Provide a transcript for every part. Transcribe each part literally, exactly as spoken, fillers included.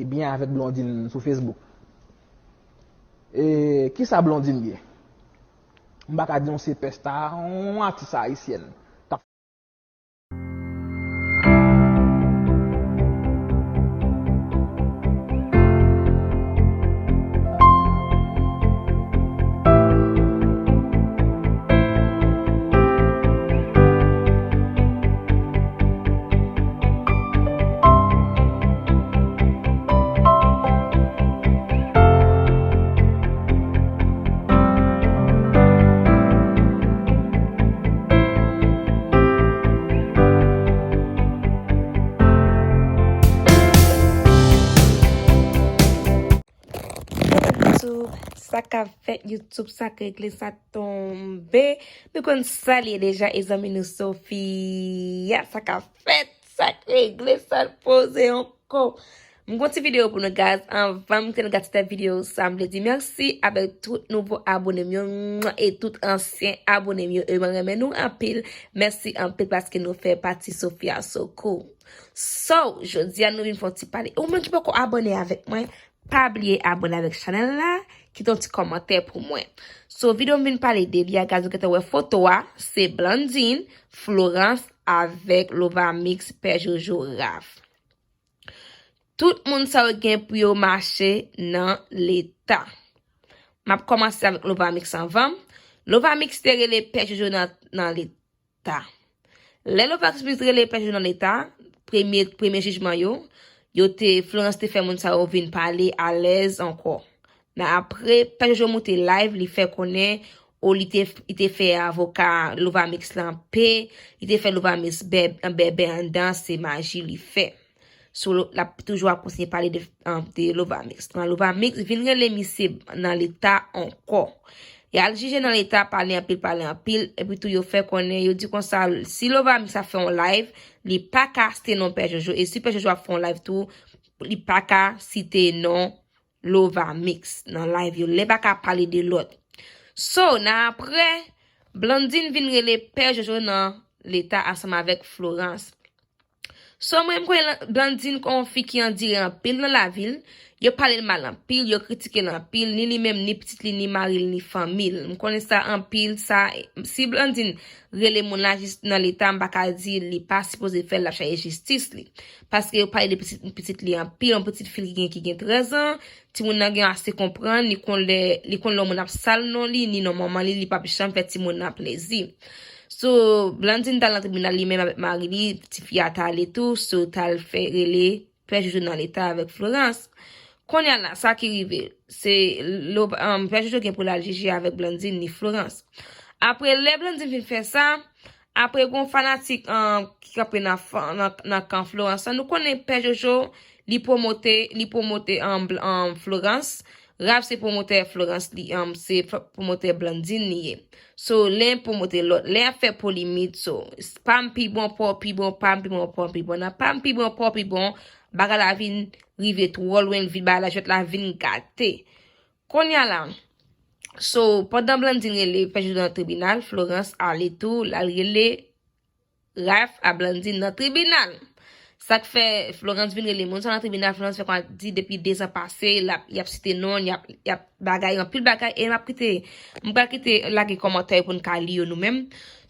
byen avèk Blondine sou Facebook. E kisa Blondine ye? M pa ka di yon se pèsta, yon atis ayisyèn. YouTube, sa k ap fèt YouTube, sa k regle, sa tonbe. Nou konn sa l ye deja, e zanmi nou Sofia, sa k ap fèt, sa k regle, sa l poze ankò. M gon ti videyo pou nou, guys. Anvan m te nan gati tèt videyo sa, m vle di mèsi avèk tout nouvo abone m yo, mwa, e tout ansyen abone m yo. E mwen renmen nou anpil. Mèsi anpil paske nou fè pati Sofia Sokou. So, jodi a nou vin fè yon ti pale. Ou menm ki poko abone avèk mwen, pa bliye abone avèk chanèl la, kite yon ti kòmantè pou mwen. So, videyo m vin pale de li a, guys, ou gentan wè foto a, se Blandine, Florence avèk Lovamix, Pè Jojo, Raf. Tout moun sa yo gen pou yo mache nan leta. M ap kòmanse avèk Lovamix anvan. Lovamix te rele Pè Jojo nan, nan leta. Lè Lovamix rele Pè Jojo nan leta, premye, premye jijman yo, yo te, Florence te fè moun sa yo vin pale alèz ankò. Men apre, Pè Jojo moute live, li fè konnen, o, li te, li te fè avoka Lovamix lan pe, li te fè Lovamix bè-, bèbè anndan, se maji li fè. So, l ap toujou ap kontinye pale de, de Lovamix. Nan Lovamix vin rele misye nan leta ankò. Y al jije nan leta, pale anpil, pale anpil, epi tou yo fè konnen, yo di konsa, si Lovamix ap fè yon live, li pa ka site non Pè Jojo, e si Pè Jojo ap fè yon live tou, li pa ka site non Lovamix nan live yo. Lè pa ka pale de lòt. So, nan apre, Blandine vin rele Pè Jojo nan leta ansanm avèk Florence. So, mwen, m konnen Blandine kon yon fi ki andire anpil nan lavi l. Yo pale l mal anpil, yo kritike l anpil, ni li menm, ni pitit li, ni mari l, ni fanmi l. M konnen sa anpil, sa, si Blandine rele moun la jis nan leta, m pa ka di li pa sipoze fè l, l ap chache jistis li. Paske yo pale de pitit, pitit li anpil, yon pitit fi l ki gen, ki gen trèz an, timoun nan gen ase konprann, li konn lè, li konn lè yon moun ap sal non li, ni non manman li, li p ap janm fè timoun nan plezi. So, Blandine t al nan tribinal li menm avèk mari li, tifi a t ale tou, so, t al fè rele Pè Jojo nan leta avèk Florence. Kounye a la, sa ki rive, se lo, um, Pè Jojo gen pou l al jije avèk Blandine ni Florence. Apre, lè Blandine fin fè sa, apre, gon fanatik, um, ki kanpe nan, fa- nan, nan kan Florence lan. Nou konnen Pè Jojo, li pwomote, li pwomote, um, Bl- um, Florence. Raf se pwomotè Florence, li, um, se f- pwomotè Blandine li ye. So, len pwomote lòt, len ap fè polemik, so, s- pa m pi bon, pa w pi bon, pa m pi bon, pa w pi bon, nan pa m pi bon, pa w pi bon, bagay la vin rive twò lwen, vin bagay la, jwèt la vin gate. Kounye a la, so, pandan Blandine rele Pè Jojo nan tribinal, Florence ale tou, l al rele Raf a Blandine nan tribinal. Sa k fè Florence vin rele moun sa nan tribinal, Florence fè kwa di depi de zan pase, l ap, y ap site non, y ap, y ap bagay, anpil bagay, e m ap kite, m pral kite lage kòmantè yo pou n ka li yo nou menm.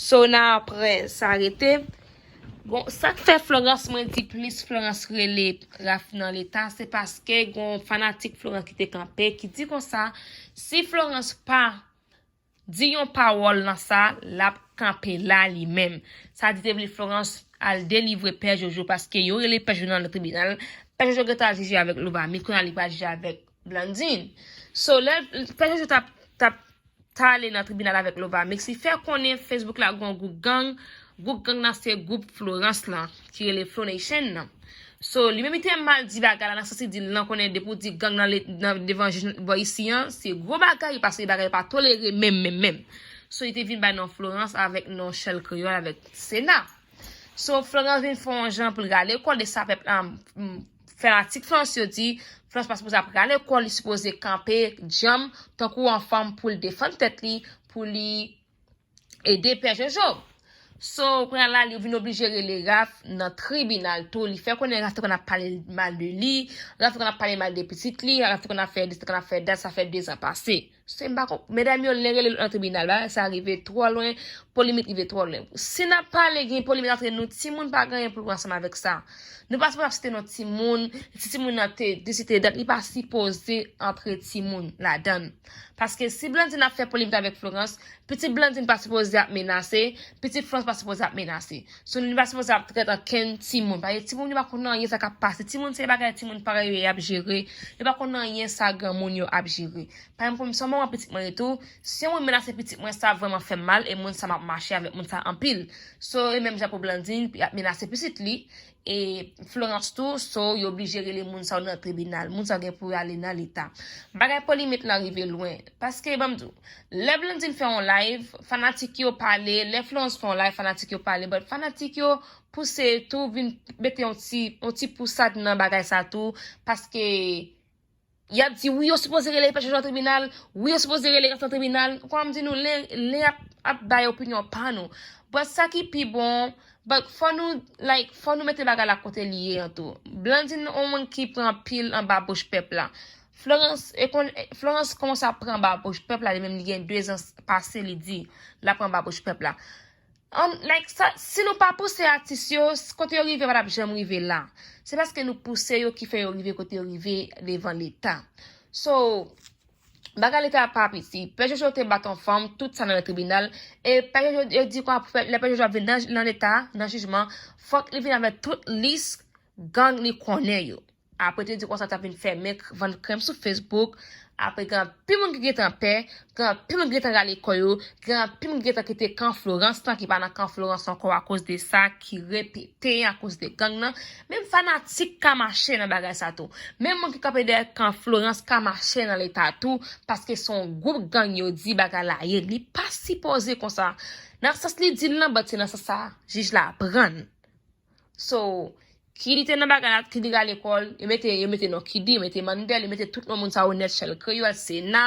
So, nan apre sa rete, bon, sa k fè Florence, mwen di plis Florence rele Raf nan leta, se paske gon fanatik Florence ki te kanpe, ki di konsa, si Florence pa di yon pawòl nan sa, l ap kanpe la li menm. Sa di te vle Florence al delivre Pè Jojo paske yo rele Pè Jojo nan tribinal. Pè Jojo gentan al jije avèk Lovamix, kounye a li pral jije avèk Blandine. So, lè Pè Jojo t ap, t ap t ale nan tribinal avèk Lovamix, li fè konnen Facebook la gon gwoup gang. Gwoup gang nan se gwoup Florence lan, ki rele Flow Nation nan. So, li menm li te mal di bagay la, nan sans li di l lan konnen depi w di gang nan, le- nan devan jij bò isi an, se gwo bagay, paske bagay pa tolere menm, menm, menm. So, li te vin bay non Florence avèk non Shell Creole avèk Sena. So, Florence vin fè yon jan pou l rale kò l de sa pèp la, mm, fanatik Florence yo di, Florence pa sipoze ap rale kò l, li sipoze kanpe djanm, tankou yon fanm pou l defann tèt li, pou li ede Pè Jojo. So, kounye a la, li vin oblije rele Raf nan tribinal tou. Li fè konnen Raf te konn ap pale mal de li, Raf te konn ap pale mal de pitit li, Raf te konn ap fè dis, te konn ap fè dat, sa fè dezan pase. Se m pa konp-, medam yo, lè rele nan tribinal, bagay sa rive twò lwen, polemik rive twò lwen. Si n ap pale, gen polemik antre nou, timoun pa gen anyen pou l wè ansanm avèk sa. Nou pa sipoze ap site non timoun, si timoun nan te, te site dat, li pa sipoze antre timoun ladan l. Paske si Blandine ap fè polemik avèk Florence, pitit Blandine pa sipoze ap menase, pitit Florence pa sipoze ap menase. So, nou pa sipoze ap trèt ankenn timoun. Paske timoun yo pa konn anyen sa k ap pase. Timoun se bagay timoun parèy yo y ap jere. Yo pa konn anyen sa granmoun yo ap jere. Pa menm pou m, se yon manman pitit mwen ye tou. Si yon moun menase pitit mwen, sa vrèman fè m mal, e moun sa m ap mache avèk moun sa anpil. So, e menm jan pou Blandine, y ap menase pitit li, e Florence tou, so, yo oblije rele moun sa yo nan tribinal. Moun sa yo gen pou y ale nan leta. Bagay polemik lan rive lwen. Paske, ban m di w, lè Blandine fè yon live, fanatik yo pale, lè Florence fè yon live, fanatik yo pale, but fanatik yo pouse tou vin mete yon ti, yon ti pousad nan bagay sa tou, paske y ap di, wi, yo sipoze rele Pè Jojo nan tribinal, wi, yo sipoze rele Raf nan tribinal. Kòm m di nou, lè, lè ap, ap bay opinyon pa nou. But sa ki pi bon, but fò nou, like, fò nou mete bagay la kote li ye an tou. Blandine, yon moun ki pran pil anba bouch pèp la. Florence, e kon, Florence kòmanse ap pran anba bouch pèp la, li menm li gen de zan pase, li di, l ap pran anba bouch pèp la. An, like, sa, si nou pa pouse atis yo, s-, kote yo rive, pa t ap janm rive la. Se paske nou pouse yo ki fè yo rive kote yo rive devan leta. So, bagay leta pa piti. Pè Jojo te bat yon fanm, tout sa nan tribinal. E Pè Jojo, yo di kwa, lè Pè Jojo ap vin nan, nan leta, nan jijman, fòk li vin avèk tout lis gang li konnen yo. Apre, te di konsa, t ap vin fèmen, vann krèm sou Facebook. Apre, gen anpil moun ki gentan pè, gen anpil moun ki gentan rale kò yo, gen anpil moun ki gentan kite kan Florence lan, ki pa nan kan Florence ankò akoz de sa, ki repete akoz de gang nan. Menm fanatik ka mache nan bagay sa tou. Menm moun ki kanpe dèyè kan Florence ka mache nan leta tou, paske se yon gwoup gang yo di bagay la ye. Li pa sipoze konsa. Nan sans li di l lan, but se nan sans sa jij la pran l. So, Kidi te nan bagay la, Kidi rale kò l, yo mete, yo mete non Kidi, yo mete Mandèl, yo mete tout non moun sa yo nèt, Chèl Kreyòl, Sena,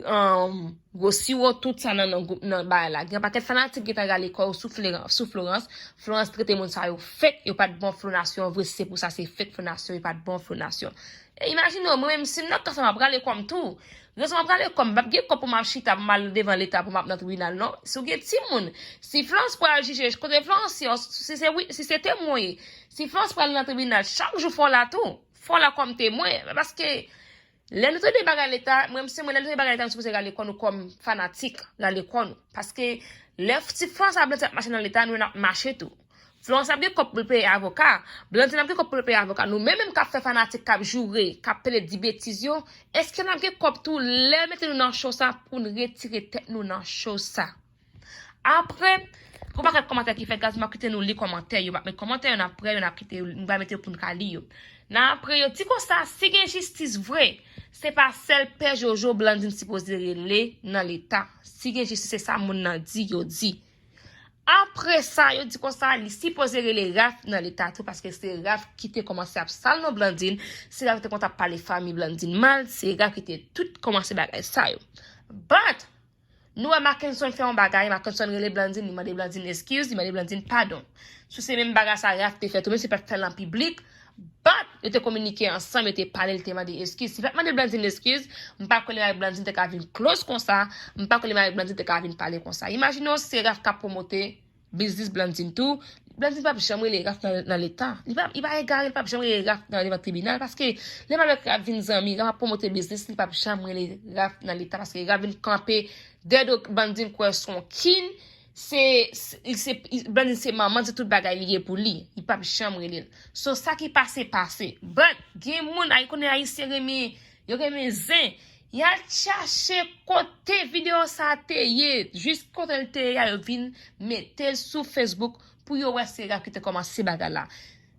um, Gwo Siwo, tout sa nan, nan gwoup, nan bagay la. Gen pakèt fanatik gentan rale kò yo sou Florence, sou Florence. Florence trete moun sa yo fake, yo pa t bon Flo Nasyon vre, se pou sa se fake Flo Nasyon, yo pa t bon Flo Nasyon. E imajine w, mwen menm, si m nan kan sa, m ap rale kò m tou. Rezon m ap rale kò m, m p ap gen kòb pou m ap chita, pou m al devan leta, pou m ap nan tribinal, non. Si w gen timoun, si Florence pral jije, kote Florence ye, si se wi, si se temwen w ye, si Florence pral nan tribinal, chak jou fò w la tou. Fò w la kòm temwen. Paske, lè nou tande bagay leta, mwen menm se mwen, lè nou tande bagay leta, nou sipoze rale kò nou kòm fanatik, rale kò nou. Paske, lè ti Florence ap Blandine ap mache nan leta, nou menm n ap mache tou. Florence ap gen kòb pou l peye avoka. Blandine ap gen kòb pou l peye avoka. Nou menm menm k ap fè fanatik, k ap joure, k ap pede di betiz yo, èske n ap gen kòb tou lè mete nou nan cho sa pou n retire tèt nou nan cho sa? Apre, gon pakèt kòmantè ki fèt, guys, m ap kite nou li kòmantè yo. M ap met kòmantè yo, n ap prè yo, n ap kite yo, m va mete yo pou n ka li yo. Nan apre, yo di konsa, si gen jistis vre, se pa sèl Pè Jojo Blandine sipoze rele nan leta. Si gen jistis, se sa moun nan di, yo di. Apre sa, yo di konsa, li sipoze rele Raf nan leta tou, paske se Raf ki te kòmanse ap sal non Blandine, se Raf ki te konn ap pale fanmi Blandine mal, se Raf ki te tout kòmanse bagay sa yo. But, nou wè Mackenson fè yon bagay, Mackenson rele Blandine, li mande Blandine eskiz, li mande Blandine padon. Si se menm bagay sa Raf te fè tou, menm si pa t fè l an piblik, but, yo te kominike ansanm, yo te pale, li te mande eskiz. Si pa t mande Blandine eskiz, m pa kwè li avèk Blandine te ka vin close konsa, m pa kwè li avèk Blandine te ka vin pale konsa. Imajine w, se Raf k ap pwomote biznis Blandine tou. Blandine p ap janm rele Raf nan, nan leta. Li p ap, li pa egare, li p ap janm rele Raf nan devan tribinal, paske lè m avèk Raf vin zanmi, Raf ap pwomote biznis, li p ap janm rele Raf nan leta, paske Raf vin kanpe dèyè do Blandine kwè se yon king, se, se, se, Blandine se manman, se tout bagay li ye pou li. Li p ap janm rele l. So, sa ki pase, pase. But, gen moun, ay konnen Ayisyen renmen, yo renmen zen. Y al chache kote videyo sa te ye, jis kote l te ye a, yo vin mete l sou Facebook pou yo wè se Raf ki te kòmanse bagay la.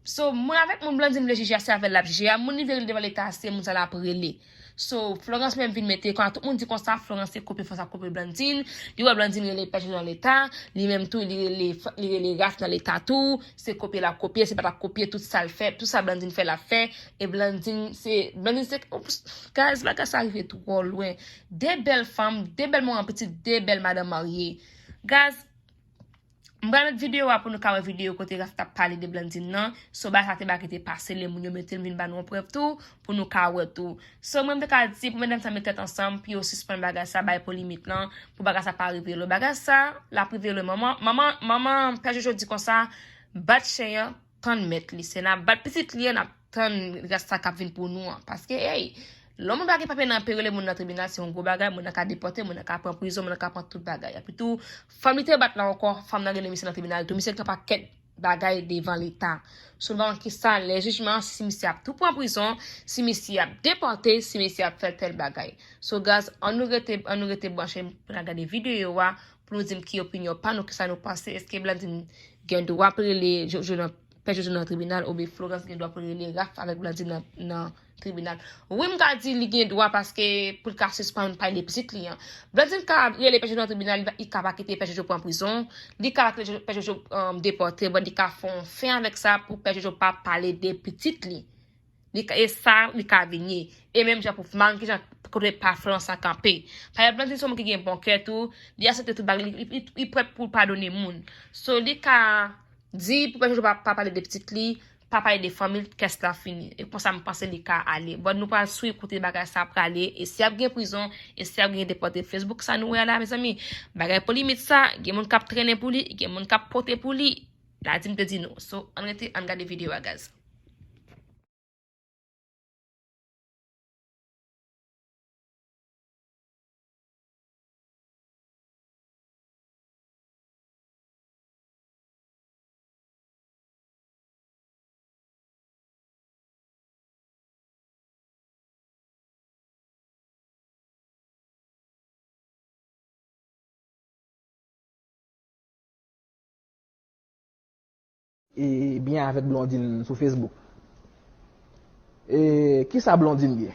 So, moun avèk moun Blandine vle jije a, se avè l l ap jije a. Moun li vle rele devan leta a, se moun sa l ap rele. So, Florence menm vin mete, kon tout moun di konsa, Florence se kopye, Florence ap kopye Blandine. Li wè Blandine rele Pè Jojo nan leta, li menm tou, li rele, li rele Raf nan leta tou. Se kopye l ap kopye, se pa t ap kopye tout sa l fè, tout sa Blandine fè, l ap fè. E Blandine, se, Blandine se, guys, bagay sa rive twò lwen. De bèl fanm, de bèl manman pitit, de bèl madanm marye. Guys, M pral met videyo a pou nou ka wè videyo kote Raf t ap pale de Blandine nan. So, bagay sa te bagay ki te pase, lè moun yo mete l vin ba nou yon prèv tou, pou nou ka wè tou. So, mwen, m te ka di pou medam sa met tèt ansanm, pou yo sispann bagay sa, bay polemik lan, pou bagay sa pa rive lò. Bagay sa, l ap rive lò. Manman, manman, manman Pè Jojo di konsa, bat chen an, tann mèt li. Se n ap bat pitit li an, n ap tann rès sa k ap vin pou nou an. Paske, ey, lè yon moun pa gen papye nan peyi, rele moun nan tribinal, se yon gwo bagay, moun nan ka depòte, moun nan ka pran prizon, moun nan ka pran tout bagay. Epi tou, fanm li te bat la ankò, fanm nan rele misye nan tribinal tou, misye gen pakèt bagay devan leta. So, nou pa konn kisa lè jijman, si misye ap tou pran prizon, si misye ap depòte, si misye ap fè tèl bagay. So, guys, ann nou rete, ann nou rete branche pou n al gade videyo a, pou nou di m ki opinyon pa nou, kisa nou panse, èske Blandine gen dwa pou l rele Jojo nan, Pè Jojo nan tribinal, oubyen Florence gen dwa pou l rele Raf avèk Blandine nan, nan tribinal. Wi, m ka di li gen dwa paske pou l ka sispann pale de pitit li an. Blandine ka rele Pè Jojo nan tribinal, li ka pa kite Pè Jojo pran prizon, li ka kite Pè Jojo, um, depòte, but li ka fè yon fen avèk sa pou Pè Jojo pa pale de pitit li. Li ka, e sa, li ka vin ye. E menm jan pou Fman, ki jan kote pa Florence an kanpe. Paske Blandine se yon moun ki gen bon kè tou, li aksepte tout bagay, li, li, li, li prèt pou l padone moun. So, li ka di pou Pè Jojo pa, pa pale de pitit li, pa pale de fanmi l, kès la fini. E konsa m panse li ka ale. But nou pral swiv kote bagay sa prale, e si ap gen prizon, e si ap gen depòte. Facebook sa nou wè a la, mezanmi. Bagay polemik sa, gen moun k ap trennen pou li, gen moun k ap pote pou li. La di m te di nou. So, ann rete, ann gade videyo a, guys. E byen avèk Blondine sou Facebook. E kisa Blondine ye?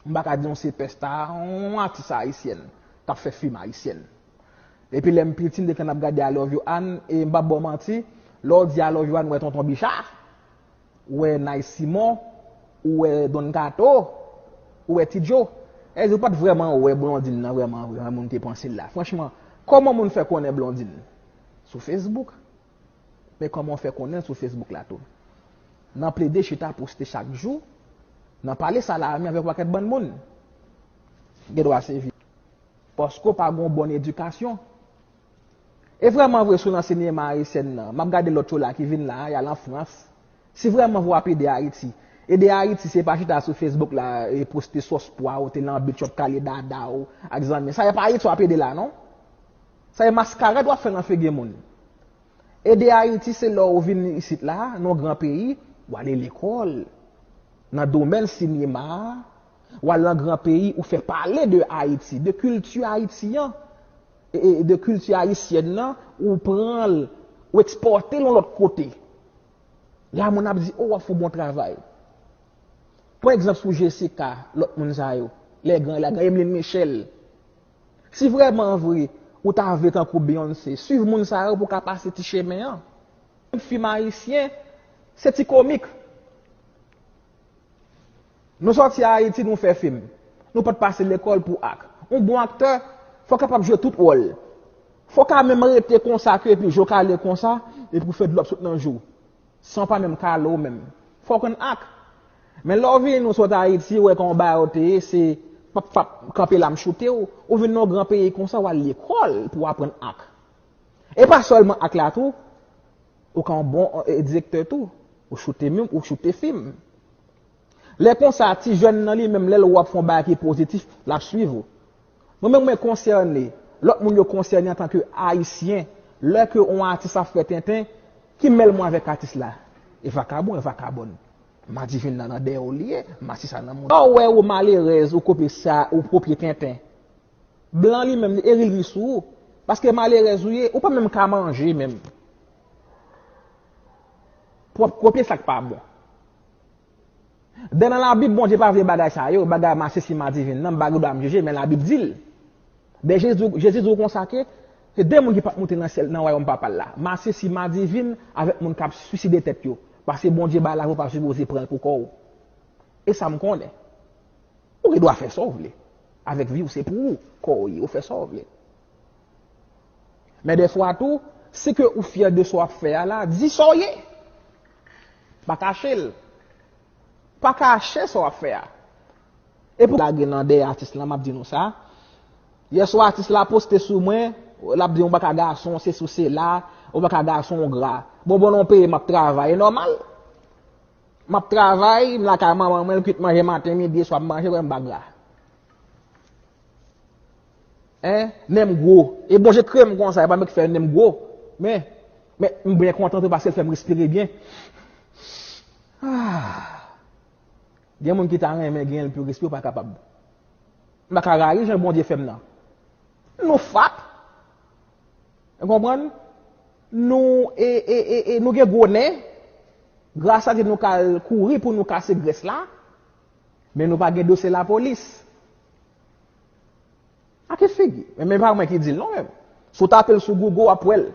M pa ka di yon sipèsta, yon atis ayisyèn k ap fè fim ayisyèn. Epi lè m piti, m te konn ap gade I Love You Ann, e m p ap ba w manti, lè w di I Love You Ann, ou wè Tonton Bicha, ou wè Nice Simon, ou wè Don Kato, ou wè Ti Joe. Sa vle di ou pa t vrèman wè Blondine nan vrèman, vrèman moun te panse l la. Franchman, kòman moun fè konnen Blondine? Sou Facebook. Men kòman w fè konnen l sou Facebook la tou? Nan plede chita poste chak jou, nan pale salami avèk yon pakèt bann moun. Gen dwa se vye. Paske w pa gen yon bòn edikasyon. E vrèman vre, si w nan sinema ayisyèn nan, m ap gade lòt yo la ki vin la a, y al an Frans. Si vrèman vre w ap ede Ayiti, ede Ayiti se pa chita sou Facebook la e poste sòs pwa w te nan beach w ap kale dada w ak zanmi. Sa e pa Ayiti w ap ede la non. Sa e maskarad w ap fè nan figi moun. Ede Ayiti se lè w vin isit la, nan yon gran peyi, w ale lekòl, nan domèn sinema a, w al nan gran peyi, ou fè pale de Ayiti, de kilti Ayiti an, e, e, de kilti ayisyèn nan, ou pran l, ou ekspòte l yon lòt kote. La moun ap di, o, w ap fè yon bon travay. Pran egzanp sou Jessica, lòt moun sa yo, lè gran, la gran Emeline Michel. Si vrèman vre, ou ta vle tankou Beyoncé, swiv moun sa yo pou w ka pase ti chemen an. Fim ayisyen, se ti komik. Nou sòti Ayiti, nou fè fim. Nou pa t pase lekòl pou ak. Yon bon aktè, fò w kapab jwe tout wòl. Fò w ka menm rete konsa ke epi je w kale konsa, epi w fè dlo ap sot nan je w. San w pa menm kale w menm. Fò w konn ak. Men lè w vini, nou sot Ayiti, w wè kòman bagay yo te ye, se pap pap, kanpe la m choute w. Ou vin nan yon gran peyi konsa, w al lekòl pou w aprann ak. E pa sèlman ak la tou, ou ka yon bon, e, direktè tou. Ou choute fim, ou choute fim. Lè konsa, ti jèn nan li menm, lè l wè w ap fè yon bagay ki pozitif, l ap swiv ou. Mwen menm, mwen konsène, lòt moun yo konsène antanke Ayisyen, lè ke yon atis ap fè tenten, ki mèl mwen avèk atis la? E vakabon, e vakabòn. Madivin nan, nan dèyè w li ye, masi sa nan moun. Lè w wè ou malerèz, ou kopye sa, ou kopye tenten. Blan li menm, li eri l ri sou ou. Paske malerèz ou ye, ou pa menm ka manje menm. Pou w ap kopye sa k pa bon. Dayè nan Labib, Bondye pa vle bagay sa yo, bagay masisi madivin nan, m pa gen dwa m jije, men Labib di l. Dayè Jezi, Jezi di w konsa ke se de moun ki p ap moute nan syèl, nan wayòm Papa l la, masisi madivin avèk moun k ap swiside tèt yo. Paske Bondye bay lavi, w pa sipoze pran l pou kò w. E sa m konnen. Ou gen dwa fè sa w vle. Avèk vi w, se pou ou, kò w ye, ou fè sa w vle. Men dèfwa tou, Si ke ou fyè de sa w ap fè a la, di sa w ye. Pa kache l. Pa kache sa w ap fè a. E pou lage nan dèyè atis la, m ap di nou sa. Yèswa atis la poste sou mwen, l ap di ou pa ka gason, sesi ou sela, ou pa ka gason, ou gra. Bon, bon, non peye, m ap travay, e nòmal. M ap travay, m lakay manman mwen, m kwit manje maten, midi, swa, m manje, wè m pa gra. Hein? Nen m gwo. E Bondye kreye m konsa, e pa mwen ki fè nen m gwo. Men, men m byen kontan tou paske l fè m respire byen. Ah. Gen moun ki ta renmen gen l pi respire, ou pa kapab. M pa ka rayi jan Bondye fè m nan. Nou fat. Ou konprann? Nou, e, e, e, e, nou gen gwo nen. Gras a Dye nou ka al kouri pou nou kase grès la. Men nou pa gen dosye lapolis. A ki figi? Men, men pa mwen ki di l non menm. Si w tape l sou Google, w ap wè l.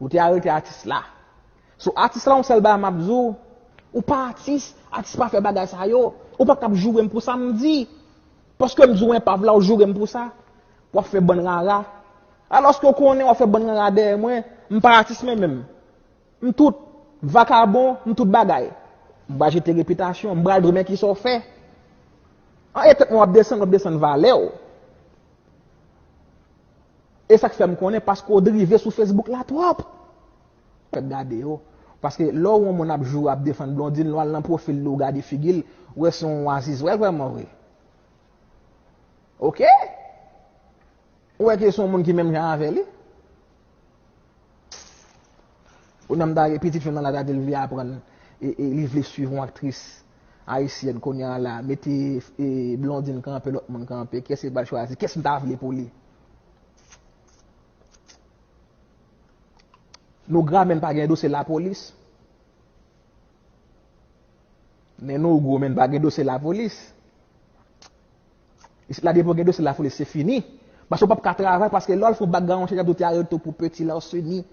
Ou te arete atis la. So, atis la, yon sèl bagay m ap di w, ou pa atis, atis pa fè bagay sa yo. Ou pa kab joure m pou sa m di. Paske m di w enpav la, ou joure m pou sa. W ap fè bann rara. Alòske w konnen w ap fè bann rara dèyè mwen, m pa atis mwen menm. M tout vakabon, m tout bagay. M pral jete repitasyon, m pral di w men kisa w fè. An e tèt mwen w ap desann, w ap desann valè w. E sa k fè m konnen, paske w drive sou Facebook la twòp. Fèk gade yo. Paske lè w wè yon moun ap joure, ap defann Blondine, lè w al nan pwofil li, w gade figi l, w wè se yon azizwèl vrèman vre. Oke? Ou wè ke se yon moun ki menm jan avè li? Ou nan m ta gen pitit fi m nan la ta di l vle aprann, e, e li vle swiv yon aktris ayisyèn kounye a la, mete, e, Blondine kanpe, lòt moun kanpe, kiyès li pral chwazi? Kiyès m ta vle pou li? Nou gra men n pa gen dosye lapolis. Men nou gwo men n pa gen dosye lapolis. Isit la depi w gen dosye lapolis se fini. Paske w p ap ka travay paske lè w al fè yon background check y ap di w te arete w pou peti larcenie.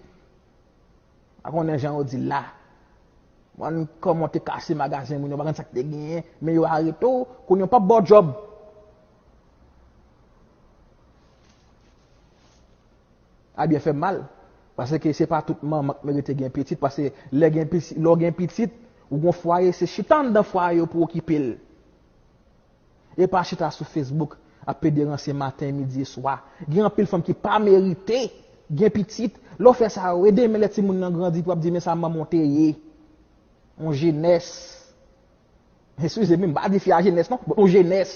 Pa konnen jan yo di l la. Mwen kòman w te kase magazen moun yo, pa konn sa k te genyen, men yo arete w, kounye a yo p ap ba w djòb. A byen fè m mal. Paske se pa tout manman k merite gen pitit, paske lè gen pitit, lè w gen pitit, ou gon fwaye, se chita anndan fwaye yo pou okipe l. E pa chita sou Facebook ap pede ranse maten, midi e swa. Gen anpil fanm ki pa merite gen pitit. Lè w fè sa, e demen lè timoun nan grandi pou ap di men sa manman w te ye. Yon jenès. Eskize m, m pa di fi a jenès non, but yon jenès.